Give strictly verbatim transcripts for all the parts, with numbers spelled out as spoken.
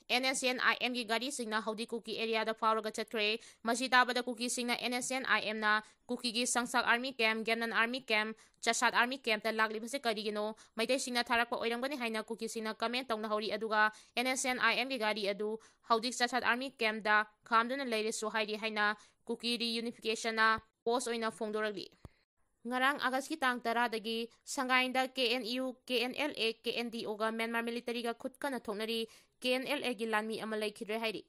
And S N ꯑꯥꯏ ꯑꯦꯝꯒꯤ ꯒꯥꯔꯤꯁꯤꯡꯅ ꯍꯧꯖꯤꯛ ꯀꯨꯀꯤ ꯑꯦꯔꯤꯌꯥꯗ ꯐꯥꯎꯔꯒ ꯆꯠꯈ꯭ꯔꯦ꯫ ꯃꯁꯤ ꯇꯥꯕꯗ ꯀꯨꯀꯤꯁꯤꯡꯅ ꯑꯦꯟ ꯑꯦꯁ ꯑꯦꯟ ꯑꯥꯏ ꯑꯦꯝꯅ ꯀꯨꯀꯤꯒꯤ ꯁꯪꯁꯥꯛ ꯑꯥꯔꯃꯤ ꯀꯦꯝꯞ, ꯒꯦꯝꯅꯟ ꯑꯥꯔꯃꯤ ꯀꯦꯝꯞ, ꯆꯁꯥꯠ ꯑꯥꯔꯃꯤ ꯀꯦꯝꯞꯇ ꯂꯥꯛꯂꯤꯕꯁꯤ ꯀꯔꯤꯒꯤꯅꯣ? ꯃꯩꯇꯩꯁꯤꯡꯅ ꯊꯥꯔꯛꯄ ꯑꯣꯏꯔꯝꯒꯅꯤ ꯍꯥꯏꯅ ꯀꯨꯀꯤꯁꯤꯡꯅ ꯀꯃꯦꯟ ꯇꯧꯅꯍꯧꯔꯤ꯫ ꯑꯗꯨꯒ ꯑꯦꯟ ꯑꯦꯁ ꯑꯦꯟ ꯑꯥꯏ ꯑꯦꯝꯒꯤ ꯒꯥꯔꯤ ꯑꯗꯨ ꯍꯧꯖꯤꯛ ꯆꯁꯥꯠ ꯑꯥꯔꯃꯤ ꯀꯦꯝꯞꯇ ꯈꯥꯝꯗꯨꯅ ꯂꯩꯔꯁꯨ ꯍꯥꯏꯔꯤ ꯍꯥꯏꯅ ꯀꯨꯀꯤ ꯔꯤꯌꯨꯅꯤꯐꯤꯀꯦꯁꯟꯅ ꯄꯣꯁ ꯑꯣꯏꯅ ꯐꯣꯡꯗꯣꯔꯛꯂꯤ꯫ ꯉꯔꯥꯡ ꯑꯥꯒꯁꯀꯤ ꯇꯥꯡ ꯇꯔꯥꯗꯒꯤ ꯁꯉꯥꯏꯗ K N U, K N L A, K N D ꯑꯣꯒ ꯃ꯭ꯌꯥꯟꯃꯥꯔ ꯃꯤꯂꯤꯇꯔꯤꯒ ꯈꯨꯠ ꯀꯟꯅ ꯊꯣꯛꯅꯔꯤ꯫ ꯀꯦ ꯑꯦꯟ ꯑꯦꯜ ꯑꯦꯒꯤ ꯂꯥꯟꯃꯤ ꯑꯃ ꯂꯩꯈꯤꯗ꯭ꯔꯦ ꯍꯥꯏꯔꯤ꯫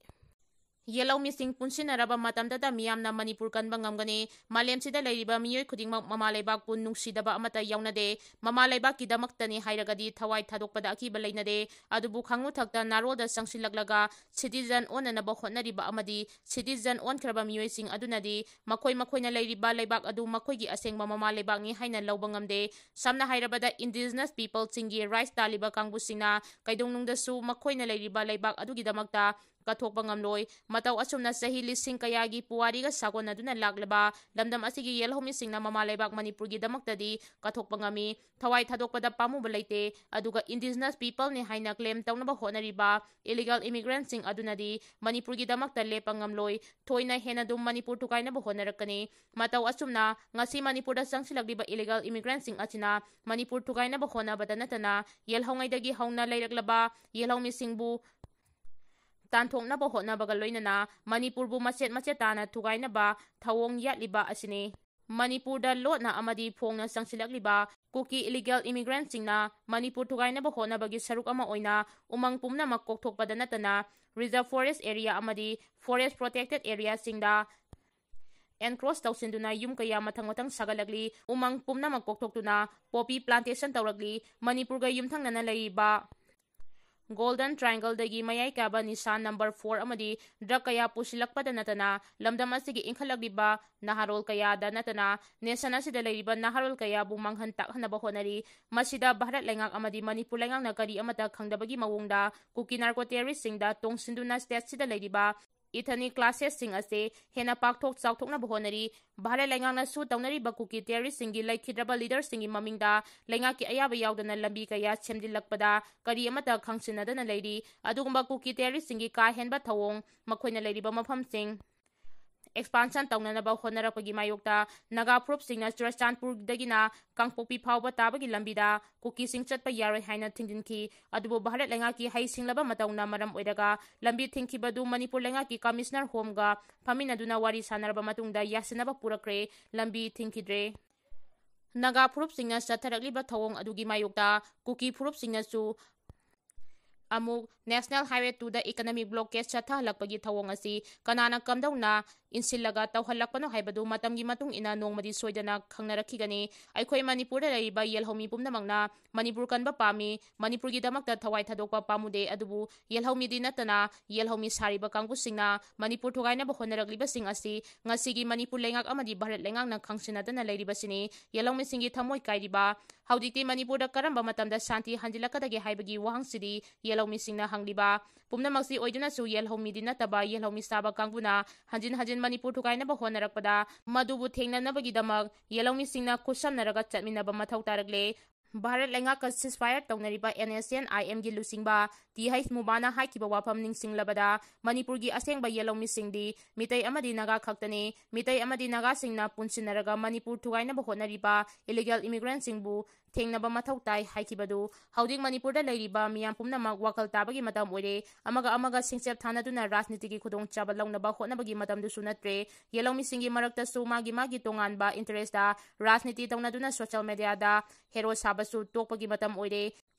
ꯌꯦꯜꯍꯧꯃꯤꯁꯤꯡ ꯄꯨꯟꯁꯤꯟꯅꯔꯕ ꯃꯇꯝꯗꯇ ꯃꯤꯌꯥꯝꯅ ꯃꯅꯤꯄꯨꯔ ꯀꯟꯕ ꯉꯝꯒꯅꯤ꯫ ꯃꯥꯂꯦꯝꯁꯤꯗ ꯂꯩꯔꯤꯕ ꯃꯤꯑꯣꯏ ꯈꯨꯗꯤꯡꯃꯛ ꯃꯃꯥ ꯂꯩꯕꯥꯛꯄꯨ ꯅꯨꯡꯁꯤꯗꯕ ꯑꯃꯠꯇ ꯌꯥꯎꯅꯗꯦ꯫ ꯃꯃꯥ ꯂꯩꯕꯥꯛꯀꯤꯗꯃꯛꯇꯅꯤ ꯍꯥꯏꯔꯒꯗꯤ ꯊꯋꯥꯏ ꯊꯥꯗꯣꯛꯄꯗ ꯑꯀꯤꯕ ꯂꯩꯅꯗꯦ꯫ ꯑꯗꯨꯕꯨ ꯈꯥꯡꯉꯨ ꯊꯛꯇ ꯅꯥꯔꯣꯜꯗ ꯆꯪꯁꯤꯜꯂꯛꯂꯒ ꯁꯤꯇꯤꯖꯟ ꯑꯣꯟꯅꯅꯕ ꯍꯣꯠꯅꯔꯤꯕ ꯑꯃꯗꯤ ꯁꯤꯇꯤꯖꯟ ꯑꯣꯟꯈ꯭ꯔꯕ ꯃꯤꯑꯣꯏꯁꯤꯡ ꯑꯗꯨꯅꯗꯤ ꯃꯈꯣꯏ ꯃꯈꯣꯏꯅ ꯂꯩꯔꯤꯕ ꯂꯩꯕꯥꯛ ꯑꯗꯨ ꯃꯈꯣꯏꯒꯤ ꯑꯁꯦꯡꯕ ꯃꯃꯥ ꯂꯩꯕꯥꯛꯅꯤ ꯍꯥꯏꯅ ꯂꯧꯕ ꯉꯝꯗꯦ꯫ ꯁꯝꯅ ꯍꯥꯏꯔꯕꯗ, ꯏꯟꯗꯤꯖꯤꯅꯁ ꯄꯤꯄꯜꯁꯤꯡꯒꯤ ꯔꯥꯏꯠꯁ ꯇꯥꯜꯂꯤꯕ ꯀꯥꯡꯕꯨꯁꯤꯡꯅ ꯀꯩꯗꯧꯅꯨꯡꯗꯁꯨ ꯃꯈꯣꯏꯅ ꯂꯩꯔꯤꯕ ꯂꯩꯕꯥꯛ ꯑꯗꯨꯒꯤꯗꯃꯛꯇ ꯀꯠꯊꯣꯛꯄ ꯉꯝꯂꯣꯏ꯫ ꯃꯇꯧ ꯑꯁꯨꯝꯅ ꯆꯍꯤ ꯂꯤꯁꯤꯡ ꯀꯌꯥꯒꯤ ꯄꯨꯋꯥꯔꯤꯒ ꯁꯥꯒꯣꯟꯅꯗꯨꯅ ꯂꯥꯛꯂꯕ ꯂꯝꯗꯝ ꯑꯁꯤꯒꯤ ꯌꯦꯜꯍꯧꯃꯤꯁꯤꯡꯅ ꯃꯃꯥ ꯂꯩꯕꯥꯛ ꯃꯅꯤꯄꯨꯔꯒꯤꯗꯃꯛꯇꯗꯤ ꯀꯠꯊꯣꯛꯄ ꯉꯝꯃꯤ꯫ ꯊꯋꯥꯏ ꯊꯥꯗꯣꯛꯄꯗ ꯄꯥꯝꯃꯨꯕ ꯂꯩꯇꯦ꯫ ꯑꯗꯨꯒ ꯏꯟꯗꯤꯖꯤꯅꯁ ꯄꯤꯄꯜꯅꯤ ꯍꯥꯏꯅ ꯀ꯭ꯂꯦꯝ ꯇꯧꯅꯕ ꯍꯣꯠꯅꯔꯤꯕ ꯏꯂꯤꯒꯦꯜ ꯏꯃꯤꯒ꯭ꯔꯦꯟꯠꯁꯤꯡ ꯑꯗꯨꯅꯗꯤ ꯃꯅꯤꯄꯨꯔꯒꯤꯗꯃꯛꯇ ꯂꯦꯞꯄ ꯉꯝꯂꯣꯏ꯫ ꯊꯣꯏꯅ ꯍꯦꯟꯅ ꯑꯗꯨꯝ ꯃꯅꯤꯄꯨꯔ ꯊꯨꯒꯥꯏꯅꯕ ꯍꯣꯠꯅꯔꯛꯀꯅꯤ꯫ ꯃꯇꯧ ꯑꯁꯨꯝꯅ ꯉꯁꯤ ꯃꯅꯤꯄꯨꯔꯗ ꯆꯪꯁꯤꯜꯂꯛꯂꯤꯕ ꯏꯂꯤꯒꯦꯜ ꯏꯃꯤꯒ꯭ꯔꯦꯟꯠꯁꯤꯡ ꯑꯁꯤꯅ ꯃꯅꯤꯄꯨꯔ ꯊꯨꯒꯥꯏꯅꯕ ꯍꯣꯠꯅꯕꯗ ꯅꯠꯇꯅ ꯌꯦꯜꯍꯧꯉꯩꯗꯒꯤ ꯍꯧꯅ ꯂꯩꯔꯛꯂꯕ ꯌꯦꯜꯍꯧꯃꯤꯁꯤꯡꯕꯨ ꯇꯥꯟꯊꯣꯛꯅꯕ ꯍꯣꯠꯅꯕꯒ ꯂꯣꯏꯅꯅ ꯃꯅꯤꯄꯨꯔꯕꯨ ꯃꯆꯦꯠ ꯃꯆꯦꯠ ꯇꯥꯅ ꯊꯨꯒꯥꯏꯅꯕ ꯊꯧꯑꯣꯡ ꯌꯥꯠꯂꯤꯕ ꯑꯁꯤꯅꯤ꯫ ꯃꯅꯤꯄꯨꯔꯗ ꯂꯣꯠꯅ ꯑꯃꯗꯤ ꯐꯣꯡꯅ ꯆꯪꯁꯤꯜꯂꯛꯂꯤꯕ ꯀꯨꯀꯤ ꯏꯂꯤꯒꯦꯜ ꯏꯃꯤꯒ꯭ꯔꯦꯟꯠꯁꯤꯡꯅ ꯃꯅꯤꯄꯨꯔ ꯊꯨꯒꯥꯏꯅꯕ ꯍꯣꯠꯅꯕꯒꯤ ꯁꯔꯨꯛ ꯑꯃ ꯑꯣꯏꯅ ꯎꯃꯪ ꯄꯨꯝꯅꯃꯛ ꯀꯣꯛꯊꯣꯛꯄꯗ ꯅꯠꯇꯅ ꯔꯤꯖꯔꯚ ꯐꯣꯔꯦꯁ ꯑꯦꯔꯤꯌꯥ ꯑꯃꯗꯤ ꯐꯣꯔꯦꯁ ꯄ꯭ꯔꯣꯇꯦꯛꯇꯦꯗ ꯑꯦꯔꯤꯌꯥꯁꯤꯡꯗ ꯑꯦꯟꯀ꯭ꯔꯣꯁ ꯇꯧꯁꯤꯟꯗꯨꯅ ꯌꯨꯝ ꯀꯌꯥ ꯃꯊꯪ ꯃꯊꯪ ꯁꯥꯒꯠꯂꯛꯂꯤ꯫ ꯎꯃꯪ ꯄꯨꯝꯅꯃꯛ ꯀꯣꯛꯊꯣꯛꯇꯨꯅ ꯄꯣꯄꯤ ꯄ꯭ꯂꯥꯟꯇꯦꯁꯟ ꯇꯧꯔꯛꯂꯤ꯫ ꯃꯅꯤꯄꯨꯔꯒ ꯌꯨꯝꯊꯪꯅꯅ ꯂꯩꯔꯤꯕ ꯒꯣꯜꯗꯟ ꯇ꯭ꯔꯥꯏꯡꯒꯜꯗꯒꯤ ꯃꯌꯥꯏ ꯀꯥꯕ ꯅꯤꯁꯥ ꯅꯝꯕꯔ ꯐꯣꯔ ꯑꯃꯗꯤ ꯗ꯭ꯔꯒ ꯀꯌꯥ ꯄꯨꯁꯤꯜꯂꯛꯄꯗ ꯅꯠꯇꯅ ꯂꯝꯗꯝ ꯑꯁꯤꯒꯤ ꯏꯟꯈꯠꯂꯛꯂꯤꯕ ꯅꯍꯥꯔꯣꯜ ꯀꯌꯥꯗ ꯅꯠꯇꯅ ꯅꯦꯁꯟ ꯑꯁꯤꯗ ꯂꯩꯔꯤꯕ ꯅꯍꯥꯔꯣꯜ ꯀꯌꯥꯕꯨ ꯃꯥꯡꯍꯟ ꯇꯥꯛꯍꯟꯅꯕ ꯍꯣꯠꯅꯔꯤ꯫ ꯃꯁꯤꯗ ꯚꯥꯔꯠ ꯂꯩꯉꯥꯛ ꯑꯃꯗꯤ ꯃꯅꯤꯄꯨꯔ ꯂꯩꯉꯥꯛꯅ ꯀꯔꯤ ꯑꯃꯠꯇ ꯈꯪꯗꯕꯒꯤ ꯃꯑꯣꯡꯗ ꯀꯨꯀꯤ ꯅꯥꯔꯀꯣ ꯇꯦꯔꯣꯔꯤꯁꯁꯤꯡꯗ ꯇꯣꯡꯁꯤꯟꯗꯨꯅ ꯁ꯭ꯇꯦꯠꯁꯤꯗ ꯂꯩꯔꯤꯕ ꯏꯊꯅꯤꯛ ꯀ꯭ꯂꯥꯁꯦꯁꯁꯤꯡ ꯑꯁꯤ ꯍꯦꯟꯅ ꯄꯥꯛꯊꯣꯛ ꯆꯥꯎꯊꯣꯛꯅꯕ ꯍꯣꯠꯅꯔꯤ꯫ ꯚꯥꯔꯠ ꯂꯩꯉꯥꯛꯅꯁꯨ ꯇꯧꯅꯔꯤꯕ ꯀꯨꯀꯤ ꯇꯦꯔꯣꯔꯤꯁꯁꯤꯡꯒꯤ ꯂꯩꯈꯤꯗ꯭ꯔꯕ ꯂꯤꯗꯔꯁꯤꯡꯒꯤ ꯃꯃꯤꯡꯗ ꯂꯩꯉꯥꯛꯀꯤ ꯑꯌꯥꯕ ꯌꯥꯎꯗꯅ ꯂꯝꯕꯤ ꯀꯌꯥ ꯁꯦꯝꯖꯤꯜꯂꯛꯄꯗ ꯀꯔꯤ ꯑꯃꯠꯇ ꯈꯪꯁꯤꯟꯅꯗꯅ ꯂꯩꯔꯤ꯫ ꯑꯗꯨꯒꯨꯝꯕ ꯀꯨꯀꯤ ꯇꯦꯔꯣꯔꯤꯁꯁꯤꯡꯒꯤ ꯀꯥ ꯍꯦꯟꯕ ꯊꯧꯑꯣꯡ ꯃꯈꯣꯏꯅ ꯂꯩꯔꯤꯕ ꯃꯐꯝꯁꯤꯡ ꯑꯦꯛꯁꯄꯥꯟꯁꯟ ꯇꯧꯅꯅꯕ ꯍꯣꯠꯅꯔꯛꯄꯒꯤ ꯃꯥꯌꯣꯛꯇ ꯅꯥꯒꯥ ꯐꯨꯔꯨꯞꯁꯤꯡꯅ ꯆꯨꯔꯆꯥꯟꯄꯨꯔꯗꯒꯤꯅ ꯀꯥꯡꯄꯣꯛꯄꯤ ꯐꯥꯎꯕ ꯇꯥꯕꯒꯤ ꯂꯝꯕꯤꯗ ꯀꯨꯀꯤꯁꯤꯡ ꯆꯠꯄ ꯌꯥꯔꯣꯏ ꯍꯥꯏꯅ ꯊꯤꯡꯖꯤꯟꯈꯤ꯫ ꯑꯗꯨꯕꯨ ꯚꯥꯔꯠ ꯂꯩꯉꯥꯛꯀꯤ ꯍꯩꯁꯤꯡꯂꯕ ꯃꯇꯧꯅ ꯃꯔꯝ ꯑꯣꯏꯔꯒ ꯂꯝꯕꯤ ꯊꯤꯡꯈꯤꯕꯗꯨ ꯃꯅꯤꯄꯨꯔ ꯂꯩꯉꯥꯛꯀꯤ ꯀꯃꯤꯁꯅꯔ ꯍꯣꯝꯒ ꯐꯝꯃꯤꯟꯅꯗꯨꯅ ꯋꯥꯔꯤ ꯁꯥꯟꯅꯔꯕ ꯃꯇꯨꯡꯗ ꯌꯥꯁꯤꯟꯅꯕ ꯄꯨꯔꯛꯈ꯭ꯔꯦ꯫ ꯂꯝꯕꯤ ꯊꯤꯡꯈꯤꯗ꯭ꯔꯦ꯫ ꯅꯥꯒꯥ ꯐꯨꯔꯨꯞꯁꯤꯡꯅ ꯆꯠꯊꯔꯛꯂꯤꯕ ꯊꯧꯑꯣꯡ ꯑꯗꯨꯒꯤ ꯃꯥꯌꯣꯛꯇ ꯀꯨꯀꯤ ꯐꯨꯔꯨꯞꯁꯤꯡꯅꯁꯨ ꯑꯃꯨꯛ National Highway two ꯗ economic blockade ꯆꯠꯊꯍꯜꯂꯛꯄꯒꯤ ꯊꯧꯑꯣꯡ ꯑꯁꯤ ꯀꯅꯥꯅ ꯀꯝꯗꯧꯅ ꯏꯟꯁꯤꯜꯂꯒ ꯇꯧꯍꯜꯂꯛꯄꯅꯣ ꯍꯥꯏꯕꯗꯨ ꯃꯇꯝꯒꯤ ꯃꯇꯨꯡ ꯏꯟꯅ ꯅꯣꯡꯃꯗꯤ ꯁꯣꯏꯗꯅ ꯈꯪꯅꯔꯛꯈꯤꯒꯅꯤ꯫ ꯑꯩꯈꯣꯏ ꯃꯅꯤꯄꯨꯔꯗ ꯂꯩꯔꯤꯕ ꯌꯦꯜꯍꯧꯃꯤ ꯄꯨꯝꯅꯃꯛꯅ ꯃꯅꯤꯄꯨꯔ ꯀꯟꯕ ꯄꯥꯝꯃꯤ꯫ ꯃꯅꯤꯄꯨꯔꯒꯤꯗꯃꯛꯇ ꯊꯋꯥꯏ ꯊꯥꯗꯣꯛꯄ ꯄꯥꯝꯃꯨꯗꯦ꯫ ꯑꯗꯨꯕꯨ ꯌꯦꯜꯍꯧꯃꯤꯗꯤ ꯅꯠꯇꯅ ꯌꯦꯜꯍꯧꯃꯤ ꯁꯥꯔꯤꯕ ꯀꯥꯡꯕꯨꯁꯤꯡꯅ ꯃꯅꯤꯄꯨꯔ ꯊꯨꯒꯥꯏꯅꯕ ꯍꯣꯠꯅꯔꯛꯂꯤꯕꯁꯤꯡ ꯑꯁꯤ ꯉꯁꯤꯒꯤ ꯃꯅꯤꯄꯨꯔ ꯂꯩꯉꯥꯛ ꯑꯃꯗꯤ ꯚꯥꯔꯠ ꯂꯩꯉꯥꯛꯅ ꯈꯪꯁꯤꯟꯅꯗꯅ ꯂꯩꯔꯤꯕꯁꯤꯅꯤ꯫ ꯌꯦꯜꯍꯧꯃꯤꯁꯤꯡꯒꯤ ꯊꯃꯣꯏ ꯀꯥꯏꯔꯤꯕ, ꯍꯧꯖꯤꯛꯇꯤ ꯃꯅꯤꯄꯨꯔꯗ ꯀꯔꯝꯕ ꯃꯇꯝꯗ ꯁꯥꯟꯇꯤ ꯍꯟꯖꯤꯜꯂꯛꯀꯗꯒꯦ ꯍꯥꯏꯕꯒꯤ ꯋꯥꯍꯪꯁꯤꯗꯤ ꯌꯦꯜꯍꯧꯃꯤꯁꯤꯡꯅ ꯍꯪꯂꯤꯕ ꯄꯨꯝꯅꯃꯛꯁꯤ ꯑꯣꯏꯗꯨꯅꯁꯨ ꯌꯦꯜꯍꯧꯃꯤꯗꯤ ꯅꯠꯇꯕ ꯌꯦꯜꯍꯧꯃꯤ ꯁꯥꯕ ꯀꯥꯡꯕꯨꯅ ꯍꯟꯖꯤꯟ ꯍꯟꯖꯤꯟ ꯃꯅꯤꯄꯨꯔ ꯊꯨꯒꯥꯏꯅꯕ ꯍꯣꯠꯅꯔꯛꯄꯗ ꯃꯗꯨꯕꯨ ꯊꯦꯡꯅꯅꯕꯒꯤꯗꯃꯛ ꯌꯦꯜꯍꯧꯃꯤꯁꯤꯡꯅ ꯈꯨꯠꯁꯝꯅꯔꯒ ꯆꯠꯃꯤꯟꯅꯕ ꯃꯊꯧ ꯇꯥꯔꯛꯂꯦ꯫ ꯚꯥꯔꯠ ꯂꯩꯉꯥꯛꯀ ceasefire ꯇꯧꯅꯔꯤꯕ NSCN-IM ꯒꯤ ꯂꯨꯆꯤꯡꯕ ꯇꯤ ꯍꯩꯆ ꯃꯨꯕꯥꯅ ꯍꯥꯏꯈꯤꯕ ꯋꯥꯐꯝ ꯅꯤꯡꯁꯤꯡꯂꯕꯗ ꯃꯅꯤꯄꯨꯔꯒꯤ ꯑꯁꯦꯡꯕ ꯌꯦꯜꯍꯧꯃꯤꯁꯤꯡꯗꯤ ꯃꯤꯇꯩ ꯑꯃꯗꯤ ꯅꯥꯒꯥ ꯈꯛꯇꯅꯤ꯫ ꯃꯤꯇꯩ ꯑꯃꯗꯤ ꯅꯥꯒꯥꯁꯤꯡꯅ ꯄꯨꯟꯁꯤꯟꯅꯔꯒ ꯃꯅꯤꯄꯨꯔ ꯊꯨꯒꯥꯏꯅꯕ ꯍꯣꯠꯅꯔꯤꯕ illegal immigrant ꯁꯤꯡꯕꯨ ꯊꯦꯡꯅꯕ ꯃꯊꯧ ꯇꯥꯏ ꯍꯥꯏꯈꯤꯕꯗꯨ ꯍꯧꯖꯤꯛ ꯃꯅꯤꯄꯨꯔꯗ ꯂꯩꯔꯤꯕ ꯃꯤꯌꯥꯝ ꯄꯨꯝꯅꯃꯛ ꯋꯥꯈꯜ ꯇꯥꯕꯒꯤ ꯃꯇꯝ ꯑꯣꯏꯔꯦ꯫ ꯑꯃꯒ ꯑꯃꯒ ꯁꯤꯡꯆꯦꯞ ꯊꯥꯅꯗꯨꯅ ꯔꯥꯖꯅꯤꯇꯤꯒꯤ ꯈꯨꯗꯣꯡꯆꯥꯕ ꯂꯧꯅꯕ ꯍꯣꯠꯅꯕꯒꯤ ꯃꯇꯝꯗꯨꯁꯨ ꯅꯠꯇ꯭ꯔꯦ꯫ ꯌꯦꯜꯍꯧꯃꯤꯁꯤꯡꯒꯤ ꯃꯔꯛꯇꯁꯨ ꯃꯥꯒꯤ ꯃꯥꯒꯤ ꯇꯣꯉꯥꯟꯕ interest ꯇ ꯔꯥꯖꯅꯤꯇꯤ ꯇꯧꯅꯗꯨꯅ social media ꯗ hero ꯁꯥꯕꯁꯨ ꯇꯣꯛꯄꯒꯤ ꯃꯇꯝ ꯑꯣꯏꯔꯦ꯫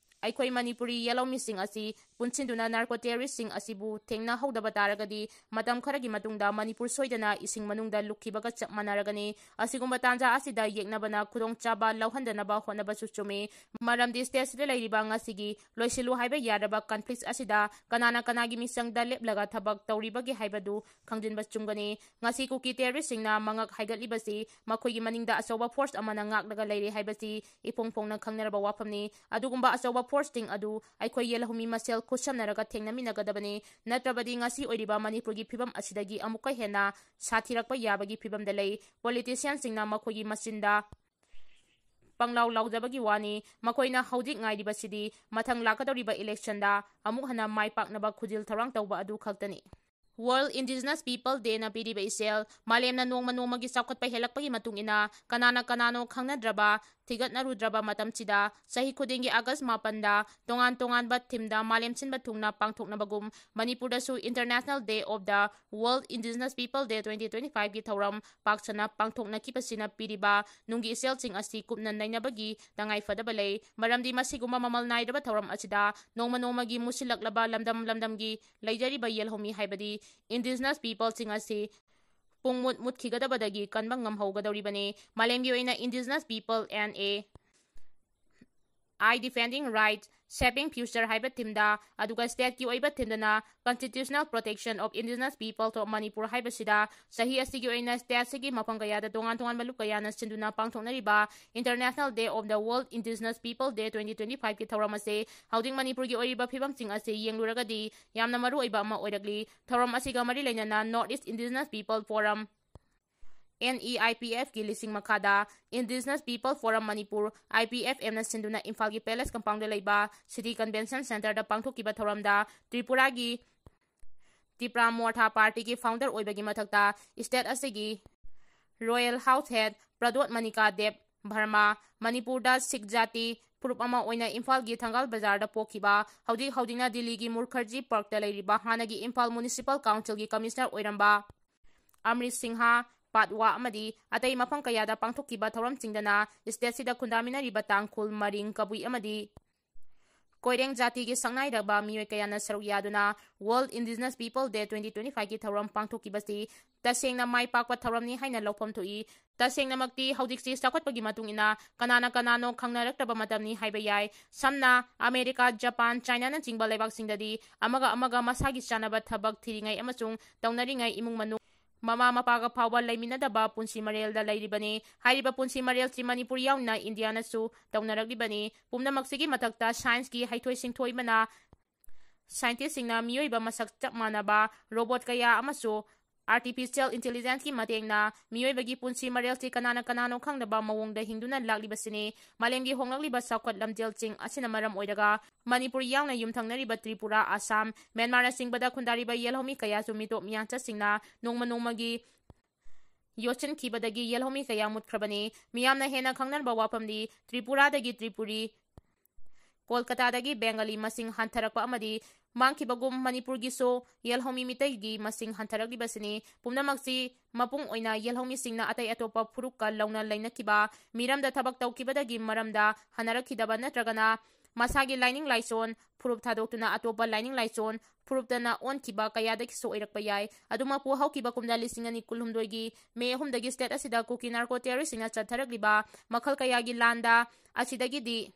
ꯑꯩꯈꯣꯏ ꯃꯅꯤꯄꯨꯔꯤ ꯌꯦꯜꯍꯧꯃꯤꯁꯤꯡ ꯑꯁꯤ ꯄꯨꯟꯁꯤꯟꯗꯨꯅ narco terrorist ꯁꯤꯡ ꯑꯁꯤꯕꯨ ꯊꯦꯡꯅꯍꯧꯗꯕ ꯇꯥꯔꯒꯗꯤ ꯃꯇꯝ ꯈꯔꯒꯤ ꯃꯇꯨꯡꯗ ꯃꯅꯤꯄꯨꯔ ꯁꯣꯏꯗꯅ ꯏꯁꯤꯡ ꯃꯅꯨꯡꯗ ꯂꯨꯞꯈꯤꯕꯒ ꯆꯞ ꯃꯥꯟꯅꯔꯒꯅꯤ꯫ ꯑꯁꯤꯒꯨꯝꯕ ꯇꯥꯟꯖꯥ ꯑꯁꯤꯗ ꯌꯦꯛꯅꯕꯅ ꯈꯨꯗꯣꯡꯆꯥꯕ ꯂꯧꯍꯟꯗꯅꯕ ꯍꯣꯠꯅꯕꯁꯨ ꯆꯨꯝꯃꯤ꯫ ꯃꯔꯝꯗꯤ state ꯁꯤꯗ ꯂꯩꯔꯤꯕ ꯉꯁꯤꯒꯤ ꯂꯣꯏꯁꯤꯜꯂꯨ ꯍꯥꯏꯕ ꯌꯥꯗ꯭ꯔꯕ conflict ꯑꯁꯤꯗ ꯀꯅꯥꯅ ꯀꯅꯥꯒꯤ ꯃꯤꯆꯪꯗ ꯂꯦꯞꯂꯒ ꯊꯕꯛ ꯇꯧꯔꯤꯕꯒꯦ ꯍꯥꯏꯕꯗꯨ ꯈꯪꯖꯤꯟꯕ ꯆꯨꯝꯒꯅꯤ꯫ ꯉꯁꯤ ꯀꯨꯀꯤ terrorist ꯁꯤꯡꯅ ꯃꯉꯛ ꯍꯥꯏꯒꯠꯂꯤꯕꯁꯤ ꯃꯈꯣꯏꯒꯤ ꯃꯅꯤꯡꯗ ꯑꯆꯧꯕ force ꯑꯃꯅ ꯉꯥꯛꯂꯒ ꯂꯩꯔꯦ ꯍꯥꯏꯕꯁꯤ ꯏꯐꯣꯡ ꯐꯣꯡꯅ ꯈꯪꯅꯔꯕ ꯋꯥꯐꯝꯅꯤ꯫ ꯑꯗꯨꯒꯨꯝꯕ ꯑꯆꯧꯕ forceꯁꯤꯡ ꯑꯗꯨ ꯑꯩꯈꯣꯏ ꯌꯦꯜꯍꯧꯃꯤ ꯃꯁꯦꯜ ꯈꯨꯠꯁꯝꯅꯔꯒ ꯊꯦꯡꯅꯃꯤꯟꯅꯒꯗꯕꯅꯤ꯫ ꯅꯠꯇ꯭ꯔꯕꯗꯤ ꯉꯁꯤ ꯑꯣꯏꯔꯤꯕ ꯃꯅꯤꯄꯨꯔꯒꯤ ꯐꯤꯕꯝ ꯑꯁꯤꯗꯒꯤ ꯑꯃꯨꯛꯀ ꯍꯦꯟꯅ ꯁꯥꯊꯤꯔꯛꯄ ꯌꯥꯕꯒꯤ ꯐꯤꯕꯝꯗ ꯂꯩ꯫ Politicianꯁꯤꯡꯅ ꯃꯈꯣꯏꯒꯤ ꯃꯆꯤꯟꯗ ꯄꯪꯂꯥꯎ ꯂꯥꯎꯖꯕꯒꯤ ꯋꯥꯅꯤ꯫ ꯃꯈꯣꯏꯅ ꯍꯧꯖꯤꯛ ꯉꯥꯏꯔꯤꯕꯁꯤꯗꯤ ꯃꯊꯪ ꯂꯥꯛꯀꯗꯧꯔꯤꯕ electionꯗ ꯑꯃꯨꯛ ꯍꯟꯅ ꯃꯥꯏ ꯄꯥꯛꯅꯕ ꯈꯨꯖꯤꯜ ꯊꯧꯔꯥꯡ ꯇꯧꯕ ꯑꯗꯨ ꯈꯛꯇꯅꯤ꯫ World Indigenous People Dayꯅ ꯄꯤꯔꯤꯕ ꯏꯆꯦꯜ꯫ ꯃꯥꯂꯦꯝꯅ ꯅꯣꯡꯃ ꯅꯣꯡꯃꯒꯤ ꯆꯥꯎꯈꯠꯄ ꯍꯦꯜꯂꯛꯄꯒꯤ ꯃꯇꯨꯡ ꯏꯟꯅ ꯀꯅꯥꯅ ꯀꯅꯥꯅꯣ ꯈꯪꯅꯗ꯭ꯔꯕ, ꯊꯤꯒꯠꯅꯔꯨꯗ꯭ꯔꯕ ꯃꯇꯝꯁꯤꯗ ꯆꯍꯤ ꯈꯨꯗꯤꯡꯒꯤ August ꯃꯥꯄꯟꯗ ꯇꯣꯉꯥꯟ ꯇꯣꯉꯥꯟꯕ themeꯗ ꯃꯥꯂꯦꯝ ꯁꯤꯟꯕ ꯊꯨꯡꯅ ꯄꯥꯡꯊꯣꯛꯅꯕꯒꯨꯝ, ꯃꯅꯤꯄꯨꯔꯗꯁꯨ International Day of the World Indigenous People Day twenty twenty-fiveꯒꯤ ꯊꯧꯔꯝ ꯄꯥꯛ ꯁꯟꯅ ꯄꯥꯡꯊꯣꯛꯅꯈꯤꯕꯁꯤꯅ ꯄꯤꯔꯤꯕ ꯅꯨꯡꯒꯤ ꯏꯆꯦꯜꯁꯤꯡ ꯑꯁꯤ ꯀꯨꯞꯅ ꯅꯩꯅꯕꯒꯤ ꯇꯉꯥꯏ ꯐꯗꯕ ꯂꯩ꯫ ꯃꯔꯝꯗꯤ ꯃꯁꯤꯒꯨꯝꯕ ꯃꯃꯜ ꯅꯥꯏꯗ꯭ꯔꯕ ꯊꯧꯔꯝ ꯑꯁꯤꯗ ꯅꯣꯡꯃ ꯅꯣꯡꯃꯒꯤ ꯃꯨꯁꯤꯜꯂꯛꯂꯕ ꯂꯝꯗꯝ ꯂꯝꯗꯝꯒꯤ ꯂꯩꯖꯔꯤꯕ ꯌꯦꯜꯍꯧꯃꯤ ꯍꯥꯏꯕꯗꯤ Indigenous Peopleꯁꯤꯡ ꯑꯁꯤ ꯄꯨꯡ ꯃꯨꯠ ꯃꯨꯠꯈꯤꯒꯗꯕꯗꯒꯤ ꯀꯟꯕ ꯉꯝꯍꯧꯒꯗꯧꯔꯤꯕꯅꯤ꯫ ꯃꯥꯂꯦꯝꯒꯤ ꯑꯣꯏꯅ Indigenous People and a I Defending Rights, Shaping Future ꯍꯥꯏꯕ themeꯗ, ꯑꯗꯨꯒ stateꯀꯤ ꯑꯣꯏꯕ themeꯗꯅ Constitutional Protection of Indigenous People of Manipur ꯍꯥꯏꯕꯁꯤꯗ ꯆꯍꯤ ꯑꯁꯤꯒꯤ ꯑꯣꯏꯅ stateꯁꯤꯒꯤ ꯃꯐꯝ ꯀꯌꯥꯗ ꯇꯣꯉꯥꯟ ꯇꯣꯉꯥꯟꯕ ꯂꯨꯞ ꯀꯌꯥꯅ ꯁꯤꯟꯗꯨꯅ ꯄꯥꯡꯊꯣꯛꯅꯔꯤꯕ International Day of the World Indigenous People Day twenty twenty-fiveꯀꯤ ꯊꯧꯔꯝ ꯑꯁꯤ ꯍꯧꯖꯤꯛ ꯃꯅꯤꯄꯨꯔꯒꯤ ꯑꯣꯏꯔꯤꯕ ꯐꯤꯕꯝꯁꯤꯡ ꯑꯁꯤ ꯌꯦꯡꯂꯨꯔꯒꯗꯤ ꯌꯥꯝꯅ ꯃꯔꯨ ꯑꯣꯏꯕ ꯑꯃ ꯑꯣꯏꯔꯛꯂꯤ꯫ ꯊꯧꯔꯝ ꯑꯁꯤꯒ ꯃꯔꯤ ꯂꯩꯅꯅ North East Indigenous People Forum, NEIPFꯀꯤ ꯂꯤꯁꯤꯡ ꯃꯈꯥꯗ Indigenous People Forum Manipur, IPFMꯅ ꯁꯤꯟꯗꯨꯅ ꯏꯝꯐꯥꯜꯒꯤ Palace Compoundꯗ ꯂꯩꯕ City Convention Centreꯗ ꯄꯥꯡꯊꯣꯛꯈꯤꯕ ꯊꯧꯔꯝꯗ ꯇ꯭ꯔꯤꯄꯨꯔꯥꯒꯤ Tipra Motha Partyꯒꯤ founder ꯑꯣꯏꯕꯒꯤ ꯃꯊꯛꯇ state ꯑꯁꯤꯒꯤ Royal House Head Pradyot Manika Deb Verma, ꯃꯅꯤꯄꯨꯔꯗ ꯁꯤꯈ ꯖꯥꯇꯤ ꯐꯨꯔꯨꯞ ꯑꯃ ꯑꯣꯏꯅ ꯏꯝꯐꯥꯜꯒꯤ ꯊꯪꯒꯥꯜ ꯕꯖꯥꯔꯗ ꯄꯣꯛꯈꯤꯕ, ꯍꯧꯖꯤꯛ ꯍꯧꯖꯤꯛꯅ ꯗꯤꯜꯂꯤꯒꯤ ꯃꯨꯈꯔꯖꯤ ꯄꯥꯔꯛꯇ ꯂꯩꯔꯤꯕ ꯍꯥꯟꯅꯒꯤ ꯏꯝꯐꯥꯜ Municipal Councilꯒꯤ commissioner ꯑꯣꯏꯔꯝꯕ ꯑꯃ꯭ꯔꯤꯠ ꯁꯤꯡꯍ ꯄꯥꯠꯋꯥ ꯑꯃꯗꯤ ꯑꯇꯩ ꯃꯐꯝ ꯀꯌꯥꯗ ꯄꯥꯡꯊꯣꯛꯈꯤꯕ ꯊꯧꯔꯝꯁꯤꯡꯗꯅ stateꯁꯤꯗ ꯈꯨꯟꯗꯥꯃꯤꯟꯅꯔꯤꯕ ꯇꯥꯡꯈꯨꯜ, ꯃꯔꯤꯡ, ꯀꯕꯨꯏ ꯑꯃꯗꯤ ꯀꯣꯏꯔꯦꯡ ꯖꯥꯇꯤꯒꯤ ꯁꯛꯅꯥꯏꯔꯕ ꯃꯤꯑꯣꯏ ꯀꯌꯥꯅ ꯁꯔꯨꯛ ꯌꯥꯗꯨꯅ World Indigenous People Day twenty twenty-fiveꯀꯤ ꯊꯧꯔꯝ ꯄꯥꯡꯊꯣꯛꯈꯤꯕꯁꯤ ꯇꯁꯦꯡꯅ ꯃꯥꯏ ꯄꯥꯛꯄ ꯊꯧꯔꯝꯅꯤ ꯍꯥꯏꯅ ꯂꯧꯐꯝ ꯊꯣꯛꯏ꯫ ꯇꯁꯦꯡꯅꯃꯛꯇꯤ ꯍꯧꯖꯤꯛꯁꯤ ꯆꯥꯎꯈꯠꯄꯒꯤ ꯃꯇꯨꯡ ꯏꯟꯅ ꯀꯅꯥꯅ ꯀꯅꯥꯅꯣ ꯈꯪꯅꯔꯛꯇꯕ ꯃꯇꯝꯅꯤ ꯍꯥꯏꯕ ꯌꯥꯏ꯫ ꯁꯝꯅ ꯑꯃꯦꯔꯤꯀꯥ, ꯖꯄꯥꯟ, ꯆꯥꯏꯅꯥꯅꯆꯤꯡꯕ ꯂꯩꯕꯥꯛꯁꯤꯡꯗꯗꯤ ꯑꯃꯒ ꯑꯃꯒ ꯃꯁꯥꯒꯤ ꯆꯥꯟꯅꯕ ꯊꯕꯛ ꯊꯤꯔꯤꯉꯩ ꯑꯃꯁꯨꯡ ꯇꯧꯅꯔꯤꯉꯩ ꯏꯃꯨꯡ ꯃꯅꯨꯡ ꯃꯃꯥ ꯃꯄꯥꯒ ꯐꯥꯎꯕ ꯂꯩꯃꯤꯟꯅꯗꯕ ꯄꯨꯟꯁꯤ ꯃꯔꯦꯜꯗ ꯂꯩꯔꯤꯕꯅꯤ꯫ ꯍꯥꯏꯔꯤꯕ ꯄꯨꯟꯁꯤ ꯃꯔꯦꯜꯁꯤ ꯃꯅꯤꯄꯨꯔ ꯌꯥꯎꯅ ꯏꯟꯗꯤꯌꯥꯅꯁꯨ ꯇꯧꯅꯔꯛꯂꯤꯕꯅꯤ꯫ ꯄꯨꯝꯅꯃꯛꯁꯤꯒꯤ ꯃꯊꯛꯇ ꯁꯥꯏꯟꯁꯀꯤ ꯍꯩꯊꯣꯏ ꯁꯤꯡꯊꯣꯏꯕꯅ ꯁꯥꯏꯟꯇꯤꯁꯁꯤꯡꯅ ꯃꯤꯑꯣꯏꯕ ꯃꯁꯛ ꯆꯞ ꯃꯥꯟꯅꯕ ꯔꯣꯕꯣꯠ ꯀꯌꯥ ꯑꯃꯁꯨ ꯑꯥꯔꯇꯤꯐꯤꯁꯤꯌꯦꯜ ꯏꯟꯇꯦꯂꯤꯖꯦꯟꯁꯀꯤ ꯃꯇꯦꯡꯅ ꯃꯤꯑꯣꯏꯕꯒꯤ ꯄꯨꯟꯁꯤ ꯃꯔꯦꯜꯁꯤ ꯀꯅꯥꯅ ꯀꯅꯥꯅꯣ ꯈꯪꯗꯕ ꯃꯑꯣꯡꯗ ꯍꯤꯡꯗꯨꯅ ꯂꯥꯛꯂꯤꯕꯁꯤꯅꯤ꯫ ꯃꯥꯂꯦꯝꯒꯤ ꯍꯣꯡꯂꯛꯂꯤꯕ ꯆꯥꯎꯈꯠ ꯂꯝꯖꯦꯜꯁꯤꯡ ꯑꯁꯤꯅ ꯃꯔꯝ ꯑꯣꯏꯔꯒ ꯃꯅꯤꯄꯨꯔ ꯌꯥꯎꯅ ꯌꯨꯝꯊꯪꯅꯔꯤꯕ ꯇ꯭ꯔꯤꯄꯨꯔꯥ, ꯑꯁꯥꯝ, ꯃ꯭ꯌꯥꯟꯃꯥꯔꯅꯆꯤꯡꯕꯗ ꯈꯨꯟꯗꯥꯔꯤꯕ ꯌꯦꯜꯍꯧꯃꯤ ꯀꯌꯥꯁꯨ ꯃꯤꯇꯣꯞ ꯃꯤꯌꯥꯟꯆꯥꯁꯤꯡꯅ ꯅꯣꯡꯃ ꯅꯣꯡꯃꯒꯤ ꯌꯣꯠꯁꯤꯟꯈꯤꯕꯗꯒꯤ ꯌꯦꯜꯍꯧꯃꯤ ꯀꯌꯥ ꯃꯨꯠꯈ꯭ꯔꯕꯅꯤ꯫ ꯃꯤꯌꯥꯝꯅ ꯍꯦꯟꯅ ꯈꯪꯅꯔꯕ ꯋꯥꯐꯝꯗꯤ ꯇ꯭ꯔꯤꯄꯨꯔꯥꯗꯒꯤ ꯇ꯭ꯔꯤꯄꯨꯔꯤ, ꯀꯣꯜꯀꯇꯥꯗꯒꯤ ꯕꯦꯡꯒꯥꯂꯤ ꯃꯁꯤꯡ ꯍꯟꯊꯔꯛꯄ ꯑꯃꯗꯤ ꯃꯥꯡꯈꯤꯕꯒꯨꯝ ꯃꯅꯤꯄꯨꯔꯒꯤꯁꯨ ꯌꯦꯜꯍꯧꯃꯤ ꯃꯤꯇꯩꯒꯤ ꯃꯁꯤꯡ ꯍꯟꯊꯔꯛꯂꯤꯕꯁꯤꯅꯤ꯫ ꯄꯨꯝꯅꯃꯛꯁꯤ ꯃꯄꯨꯡ ꯑꯣꯏꯅ ꯌꯦꯜꯍꯧꯃꯤꯁꯤꯡꯅ ꯑꯇꯩ ꯑꯇꯣꯞꯄ ꯐꯨꯔꯨꯞꯀ ꯂꯧꯅ ꯂꯩꯅꯈꯤꯕ, ꯃꯤꯔꯝꯗ ꯊꯕꯛ ꯇꯧꯈꯤꯕꯗꯒꯤ ꯃꯔꯝꯗ ꯍꯟꯅꯔꯛꯈꯤꯗꯕ ꯅꯠꯇ꯭ꯔꯒꯅ ꯃꯁꯥꯒꯤ ꯂꯥꯏꯅꯤꯡ ꯂꯥꯏꯁꯣꯟ ꯐꯨꯔꯨꯞ ꯊꯥꯗꯣꯛꯇꯨꯅ ꯑꯇꯣꯞꯄ ꯂꯥꯏꯅꯤꯡ ꯂꯥꯏꯁꯣꯟ ꯐꯨꯔꯨꯞꯇꯅ ꯑꯣꯟꯈꯤꯕ ꯀꯌꯥꯗꯒꯤꯁꯨ ꯑꯣꯏꯔꯛꯄ ꯌꯥꯏ꯫ ꯑꯗꯨꯃꯛꯄꯨ ꯍꯧꯈꯤꯕ ꯀꯨꯝꯖꯥ ꯂꯤꯁꯤꯡ ꯑꯅꯤ ꯀꯨꯟꯍꯨꯝꯗꯣꯏꯒꯤ ꯃꯦ ꯑꯍꯨꯝꯗꯒꯤ ꯁ꯭ꯇꯦꯠ ꯑꯁꯤꯗ ꯀꯨꯀꯤ ꯅꯥꯔꯀꯣ ꯇꯦꯔꯣꯔꯤꯁꯁꯤꯡꯅ ꯆꯠꯊꯔꯛꯂꯤꯕ ꯃꯈꯜ ꯀꯌꯥꯒꯤ ꯂꯥꯟꯗ ꯑꯁꯤꯗꯒꯤꯗꯤ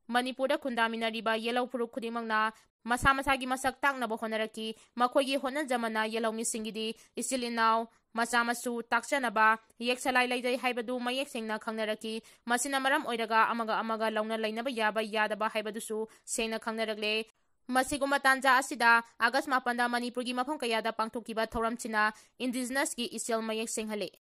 ꯃꯅꯤꯄꯨꯔꯗ ꯈꯨꯟꯗꯥꯃꯤꯟꯅꯔꯤꯕ ꯌꯦꯜꯍꯧ ꯐꯨꯔꯨꯞ ꯈꯨꯗꯤꯡꯃꯛꯅ ꯃꯁꯥ ꯃꯁꯥꯒꯤ ꯃꯁꯛ ꯇꯥꯛꯅꯕ ꯍꯣꯠꯅꯔꯛꯈꯤ꯫ ꯃꯈꯣꯏꯒꯤ ꯍꯣꯠꯅꯖꯃꯟꯅ ꯌꯦꯜꯍꯧꯃꯤꯁꯤꯡꯒꯤꯗꯤ ꯏꯆꯤꯜ ꯏꯅꯥꯎ, ꯃꯆꯥ ꯃꯁꯨ ꯇꯥꯛꯆꯅꯕ ꯌꯦꯛ ꯁꯂꯥꯏ ꯂꯩꯖꯩ ꯍꯥꯏꯕꯗꯨ ꯃꯌꯦꯛ ꯁꯦꯡꯅ ꯈꯪꯅꯔꯛꯈꯤ꯫ ꯃꯁꯤꯅ ꯃꯔꯝ ꯑꯣꯏꯔꯒ ꯑꯃꯒ ꯑꯃꯒ ꯂꯧꯅ ꯂꯩꯅꯕ ꯌꯥꯕ ꯌꯥꯗꯕ ꯍꯥꯏꯕꯗꯨꯁꯨ ꯁꯦꯡꯅ ꯈꯪꯅꯔꯛꯂꯦ꯫ ꯃꯁꯤꯒꯨꯝꯕ ꯇꯥꯟꯖꯥ ꯑꯁꯤꯗ ꯑꯥꯒꯁ ꯃꯥꯄꯟꯗ ꯃꯅꯤꯄꯨꯔꯒꯤ ꯃꯐꯝ ꯀꯌꯥꯗ ꯄꯥꯡꯊꯣꯛꯈꯤꯕ ꯊꯧꯔꯝꯁꯤꯅ ꯏꯟꯗꯤꯖꯤꯅꯁꯀꯤ ꯏꯆꯦꯜ ꯃꯌꯦꯛ ꯁꯦꯡꯍꯜꯂꯤ꯫